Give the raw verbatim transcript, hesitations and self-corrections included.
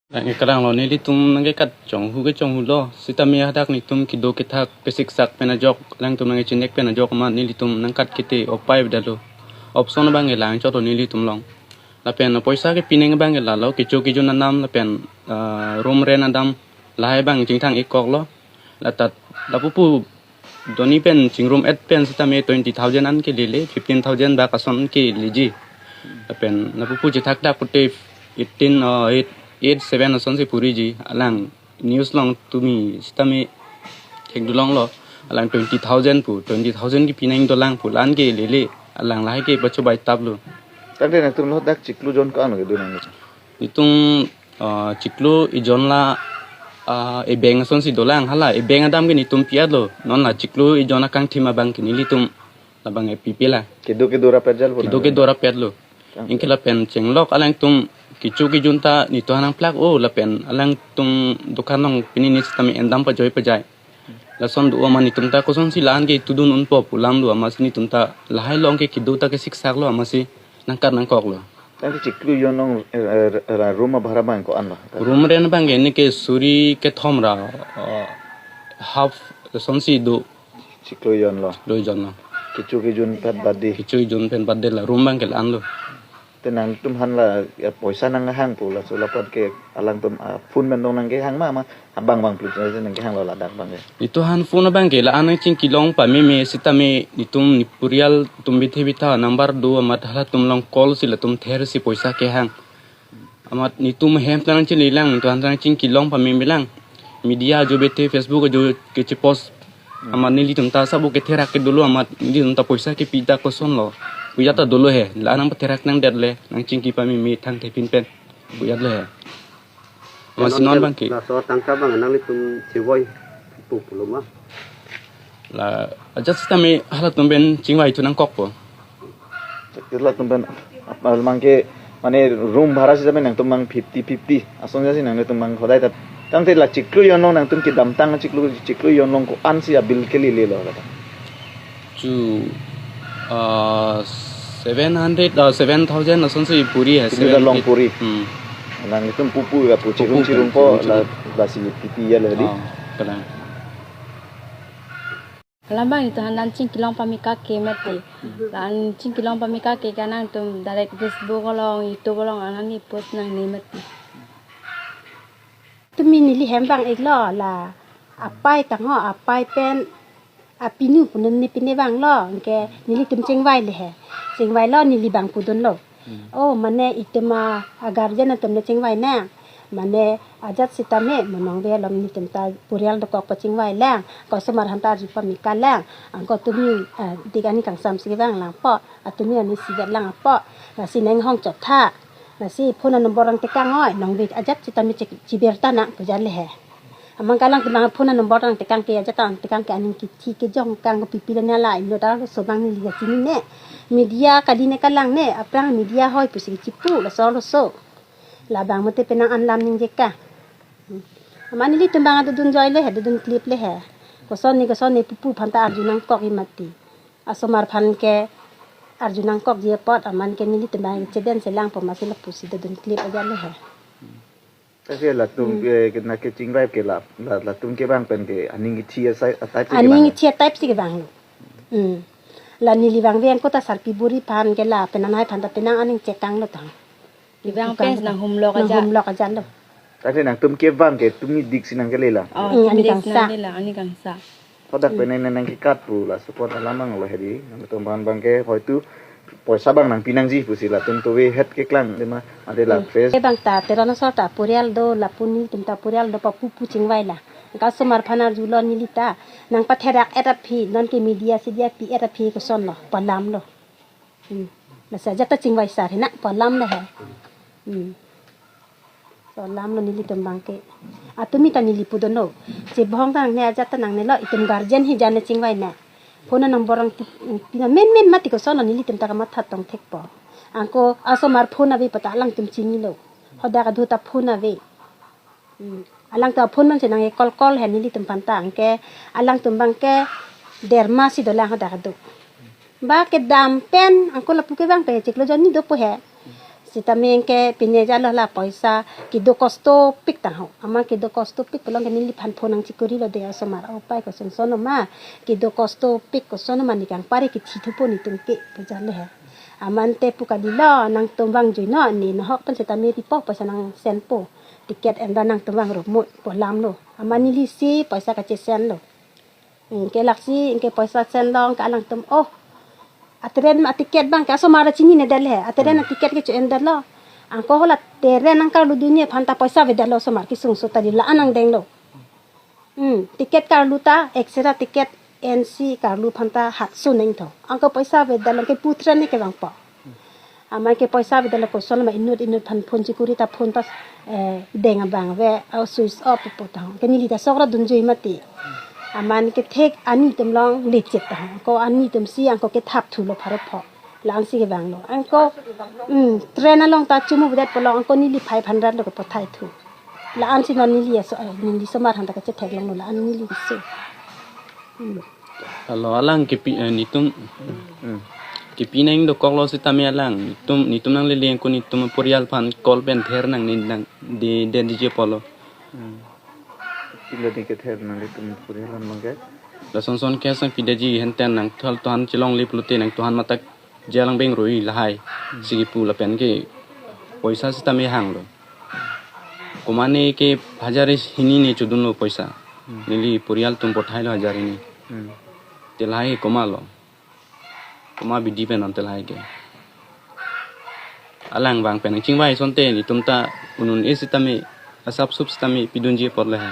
Nangkekarang lo, nelitum nangkekat chonghu ke chonghu lo. Sitame hadak netum kedo kethak kesiksak pen ajok, alangtum nangkechinek pen ajok amat nelitum nangkat kete upai beda lo. Option abang ke lang chot lo nelitum along. Lapen poisa kepi nang abang ke lalo, kecho kejun anam lapen, ah, room rent adam lahai abang chingthang-ik kok lo. Latat lapu pu doni pen chingrum et pen sitame twenty thousand an ke lele, fifteen thousand bak ason ke leji. Lapen lapu pu chethak dak pute eighteen, uh, eight, eight, seven ason si puriji. Alang news along tumi sitame thekdun longlo. Alang twenty thousand pu, twenty thousand kepi nang dolang pu, la-an ke lele. Alang lahai ke pachobai tap lo. Tangte nangtum lo dak chiklo jon ko-an kedun nang? Netum, ah, chiklo ejon la, ah, ebeng ason si dolang, hala ebeng adam ke netum pi-et lo. Non la chiklo ejon akangthim abang ke nelitum labang epi pela. Kedo kedo rapet jal pu. Kedo nang kedo rapet lo. Tang. Anke lapen chenglok alangtum kecho kejun ta netum aphan nangplak o, lapen alangtum dukan along pini ni sitame endam pajoi pajai. Lason do amat netum ta kosonsi la-an ke tudun unpo pu alam do, amatsi netum ta lahai along ke kedo ta kesiksak lo, amatsi nangkat nangkok lo. Tangte chiklo jon along, eh, eh, ra-, room abhara abang ko-an lo? Room rent abang ke neke suri kethom ra, eh, half sonsi do. Chiklo jon lo. Chiklo jon lo. Kecho kejun pet badi. Kecho kejun pet badi la room abang ke la-an lo. Te nangtum aphan la, ya, poisa nanghang pu laso lapu ke alangtum, ah, phone pen dong nangkehang ma, ma abang abang plus nangkehang lo ladak abang ke? Netum aphan phone abang ke la-an nangchingki long pameme sitame netum nepurial atum bithe bitha number do amat halatum along call si latum ther si poisa kehang. Amat netum hem ta nangchelelang, netum aphan ta nangchingki long pameme lang. Media ajo bithe, Facebook ajo kechepost. Amat nelitum ta sabo ketherak ke dolo, amat nelitum ta poisa kepi ta koson lo. Pu ajat ta dolo he. La nangpatherak nangdet le, nangchingki pameme thangthe pin pen. Pu ajat lo he. Amatsi non abang ke. Laso tangka abang nanglitum chevoi pu pulo ma? La ajat sitame halatum pen chingvai thu nangkokpo. Halatum pen, ah, abang ke, mane room bhara sitame nangtum abang fifty fifty ason jasi nangtum abang hodai ta. Tangte la chiklo jon along nangtum kedamtang chiklo, chiklo jon along ko-an si abill kelele lo kata? Chu, ah, seven hundred, ah, seven thousand ason si puri he. Pini ta long puri. Hmm. Nangtum pupu ga pu chirum chirum po la, lasi pipi ya le di. Ah, kalang. Alam abang netum aphan nangchingki long pame kake mati. La nangchingki long pame kake ke nangtum direct Facebook along, YouTube along anani post nangne mati. Tumi neli hem vang-ik lo la apai tangho, apai pen apinu pu ne pine vanglo, anke nelitum chingvai le he. Chingvai lo neli abang pudun lo. Hmm. Oh, mane itum a, a guardian atum le chingvai nang. Mane ajat sitame mo nongve along netum ta purial dokok pa chingvai lang. Ko osomar aphan ta arju pame ka lang. Anke tumi, eh, dik ani kangsam si vang langpo. Atumi ani sivet lang apo. Lasi nang hong chotha. Lasi phone number nangtekang oi. Nongve ajat sitame chik chiber ta nang pu ajat le he. Amat alangtum abang phone number nangtekang ke ajat nangtekang ke aning kithi kejong kang ko pipi le nala inut arloso abang neli kachinine. Media kali ne kalang ne, aphrang media hoi pusi chipu laso arloso. Labang mate penang an lam ningje ka. Amat nelitum abang dodun joi le he, dodun klip le he. Kosonne kosonne pupu aphan ta arju nangkok-ik mati. Osomar aphan ke arju nangkokji apot amat ke nelitum abang chedeng chelang po amatsi lapusi dodun klip ajat le he. Tangte latum, hmm, eh, ke nangkechingvai ke la, la, latum ke abang pen ke aning kithi asai, atype si ke aning abang. Kithi atype si kevang lo. Hmm. La neli vangve angko ta sarpi buri aphan ke la penang hai aphan ta penang aning chekang lo tang. Kevang pen nanghumlok ajat. Nanghumlok ajat lo. Tangte nangtum kevang ke tumi dik si nangkele la. Oh, hmm, tumi ani dik si kangsam. Nangkele la, ani kangsam. Hadak, hmm, pen nang nangkekat pu la support alam abang lo hedi. Nangtum aphan abang ke hoitu poisa abang nangpi nangji pusi latum tove het keklang de ma ade la, hmm, face. Ke abang ta Teron asor ta purial do lapu netum ta purial do pa pupu chingvai la. Anke osomar aphan arjulo neli ta. Nangpatherak et aphi, nonke media si dia pi et aphi koson lo, pu alam lo. Hmm. Lasi ajat ta chingvai sar he na, pu alam le he. Hmm. Laso alam lo nelitum abang ke. Atumi ta neli pudun lo. Chebong ta nangne ajat ta nangne lo, itum guardian hijan ne chingvai ne. Phone number nangpi, pina men men mati koson lo nelitum ta kamatha tong thekpo. Anke osomar phone ave pu ta alangtum chinilo. Hadak adhu ta phone ave. Hmm. Alangtum phone mansi nang call call he nelitum aphan ta anke alangtum abang ke derma si dolang hadak aduk. Ba kedam pen anke lapu ke abang pen chiklo jon ni dopo he. Sitame ke pine jalo la poisa kedo kosto pik ta ho. Amat kedo kosto pik pulo ke neliphan phone nangchikuri lo de osomar. Upai kosonson ma kedo kosto pik koson ma ne kangpari kethi thupo netum ke pu jalo he. Amat te pu kalilo nangtum vangjuino ne nohok pen sitame ripo poisa nang send po. Ticket en ra nangtum vang rumut pu alam lo. Amat neli si poisa kache send lo. Hmm, ke laksi, ke poisa send lo, ke alangtum, oh, a train ma ticket abang, ke osomar chinine det le, a train a ticket ke cho-en det lo. Anke hala train nangkarlu dunji aphan ta poisa ave det lo osomar kesung so ta di la-an nangdeng lo. Hmm, ticket karlu ta, extra ticket N C karlu aphan ta hatso neng tho. Anke poisa ave det lo, ke pu train ne ke vangpo. Amat ke poisa ave det lo koson ma inut inut aphan phone chikuri ta phone ta, eh, deng abang ave, au switch off po ta ho. Ke neli ta sok ra dunjui mati. Amat ke thek ani atum along lechet ta ho. Ko ani atum si anke ke thap thu lo pharo pho. La-an si ke vang lo. Anke, hmm, train along ta chumu ave det pulo anke neli five hundred lo ke pathai thu. La-an si non neli aso, eh, neli osomar aphan ta kachethek long lo la-an neli keso. Hmm. Alo alang kepi, eh, netum, hmm, kepi nang dokok lo sitame alang netum, netum nanglele anke netum porial aphan call pen ther nang ne nang de de dije pulo. Hmm. Pilo ne kether nang netum porial aphan abang ke? Lasonson ke sang pidetji henten nangtuhan chelongle pulote nangtuhan matak jalang beng roi lahai. Hmm. Si kepu lapen ke poisa sitame hang lo. Komat ne ke hajar hini ne chodun lo poisa. Hmm. Neli porial atum pathai lo hajar hini. Hmm. Te lahai komat lo. Komat bidi pen non te lahai ke. Alang vang pen nangchingvai asonte netum ta un-un-e sitame asap sup sitame pidunji apot le ha.